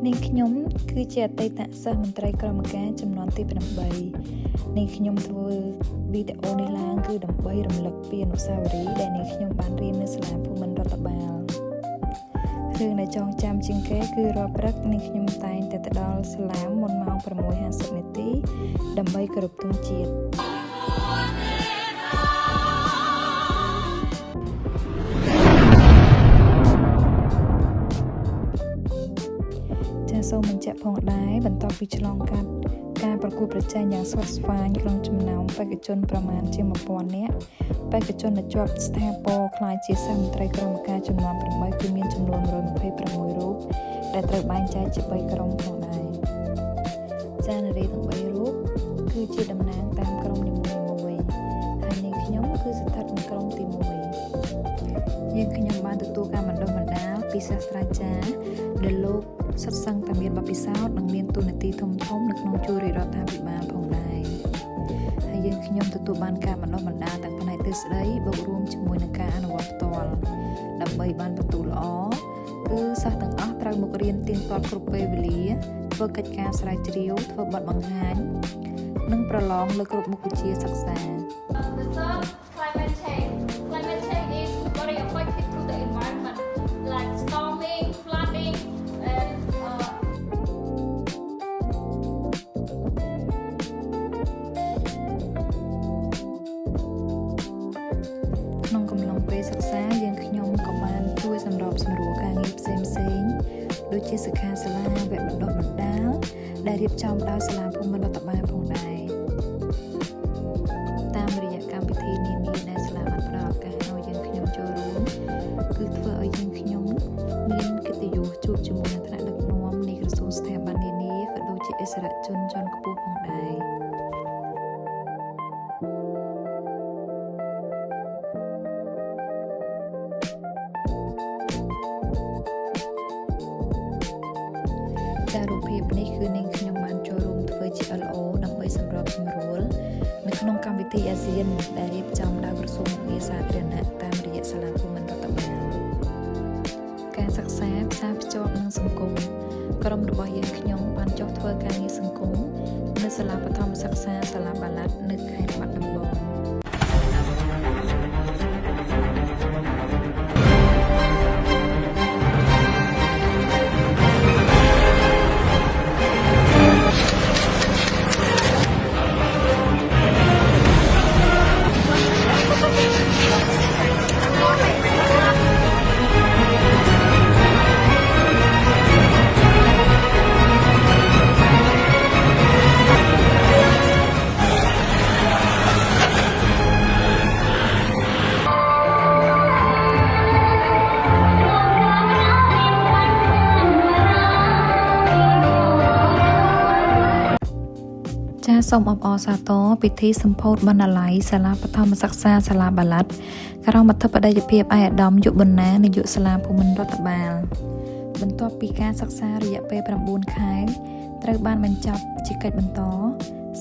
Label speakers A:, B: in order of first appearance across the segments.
A: នាងខ្ញុំគឺជាអតីតសិស្សមន្ត្រីក្រមការចំនួនទី8នាងខ្ញុំធ្វើវីដេអូនេះឡើងគឺដើម្បីរំលឹកពីអនុស្សាវរីយ៍ដែលនាងខ្ញុំបានរៀននៅសាលាភូមិន្ទរដ្ឋបាលរឿងដែលចងចាំជាងគេគឺរាល់ព្រឹកនាងខ្ញុំតែងតែទៅដល់សាលាមុនម៉ោង6:50នាទីដើម្បីគោរពទង់ជាតិ ចាសសូមបញ្ជាក់ផងដែរបន្ទាប់ពីឆ្លងកាត់ការប្រកួតប្រជែងយ៉ាងស្វិតស្វាញក្នុងចំណោមបេក្ខជនប្រមាណជា1000នាក់បេក្ខជនដែលជាប់ស្ថាពរក្លាយជាសិស្សមន្ត្រីក្រមការចំនួន8គឺមានចំនួន126រូបដែលត្រូវបែងចែកជា3ក្រុមផងដែរចានារីទាំង3រូបគឺជាតំណាងតាមក្រុមនីមួយៗហើយនាងខ្ញុំគឺស្ថិតនៅក្រុមទី1យើងខ្ញុំបានទទួលការបណ្ដុះបណ្ដាលពីសាស្ត្រាចារ្យដែលលោកសុទ្ធសឹងតែមានបទពិសោធន៍និងមានតួនាទីធំៗនៅក្នុងជួររាជរដ្ឋាភិបាលផងដែរហើយយើងខ្ញុំទទួលបានការបណ្ដុះបណ្ដាលទាំងផ្នែកទ្រឹស្ដីបូករួមជាមួយនឹងការអនុវត្តផ្ទាល់ដើម្បីបានពិន្ទុល្អគឺសិស្សទាំងអស់ត្រូវមករៀនទៀងទាត់គ្រប់ពេលវេលាធ្វើកិច្ចការស្រាវជ្រាវធ្វើបទបង្ហាញនិងប្រឡងលើគ្រប់មុខវិជ្ជាសិក្សា
B: The third, climate change. Climate change is very affected to the environment, like storming, flooding, and
A: ក្នុងកំឡុងពេលសិក្សាយើងខ្ញុំក៏បានជួយសម្របសម្រួលការងារផ្សេងផ្សេងៗដូចជាសិក្ខាសាលាវគ្គបណ្ដុះបណ្ដាលដែលរៀបចំដោយសាលាភូមិន្ទរដ្ឋបាលផងដែរតាមរយៈកម្មវិធីនានាដែលសាលាបានផ្ដល់ឱកាសឲ្យយើងខ្ញុំចូលរួមគឺធ្វើឲ្យយើងខ្ញុំមានកិត្តិយសជួបជាមួយនឹងថ្នាក់ដឹកនាំនៃក្រសួងស្ថាប័ននានាក៏ដូចជាឥស្សរជនជាន់ខ្ពស់ផងដែរ ចារូបភាពនេះគឺនាងខ្ញុំបានចូលរួមធ្វើជា LO ដើម្បីសម្របសម្រួលនៅក្នុងកម្មវិធីអាស៊ានដែលរៀបចំដោយក្រសួងមុខងារសាធារណៈតាមរយៈសាលាភូមិន្ទរដ្ឋបាលការសិក្សាផ្សារភ្ជាប់នឹងសង្គមក្រុមរបស់យើងខ្ញុំបានចុះធ្វើការងារសង្គមនៅសាលាបឋមសិក្សាសាលាបាឡាត់នៅខេត្តបាត់ដំបង ចាសសូមអបអរសាទរពិធីសម្ពោធបណ្ណាល័យសាលាបឋមសិក្សាសាលាបាឡាត់ក្រោមអធិបតីភាពឯកឧត្តមយុបណ្ណានាយកសាលាភូមិន្ទរដ្ឋបាលបន្ទាប់ពីការសិក្សារយៈពេល9ខែត្រូវបានបញ្ចប់ជាកិច្ចបន្ត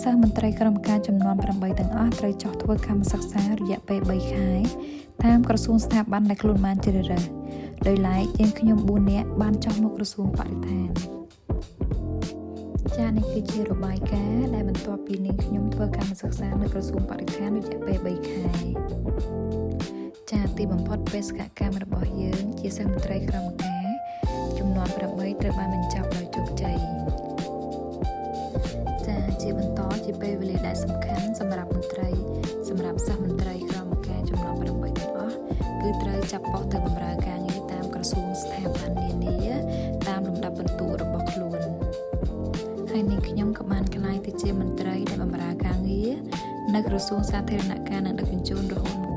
A: សិស្សមន្ត្រីក្រមការចំនួន8ទាំងអស់ត្រូវចុះធ្វើកម្មសិក្សារយៈពេល3ខែតាមក្រសួងស្ថាប័នដែលខ្លួនបានជ្រើសរើសដោយឡែកយើងខ្ញុំ4នាក់បានចុះមកក្រសួងបរិស្ថាន ចានេះគឺជារបាយការណ៍ដែលបន្ទាប់ពីនាងខ្ញុំធ្វើកម្មសិក្សានៅក្រសួងបរិស្ថានរយៈពេល3ខែចាទីបំផុតបេសកកម្មរបស់យើងជាសិស្សមន្ត្រីក្រមការចំនួន8ត្រូវបានបញ្ចប់ដោយជោគជ័យចាជាបន្តជាពេលវេលាដែលសំខាន់សម្រាប់មន្ត្រីសម្រាប់សិស្សមន្ត្រីក្រមការចំនួន8ទាំងអស់គឺត្រូវចាប់ប៉ុស្តិ៍ទៅបម្រើការងារតាមក្រសួងស្ថាប័ននានាតាមលំដាប់បន្ទុករបស់ខ្លួន ហើយនាងខ្ញុំក៏បានក្លាយទៅជាមន្ត្រីដែលបម្រើការងារនៅក្រសួងសាធារណការនិងដឹកជញ្ជូនរហូតមក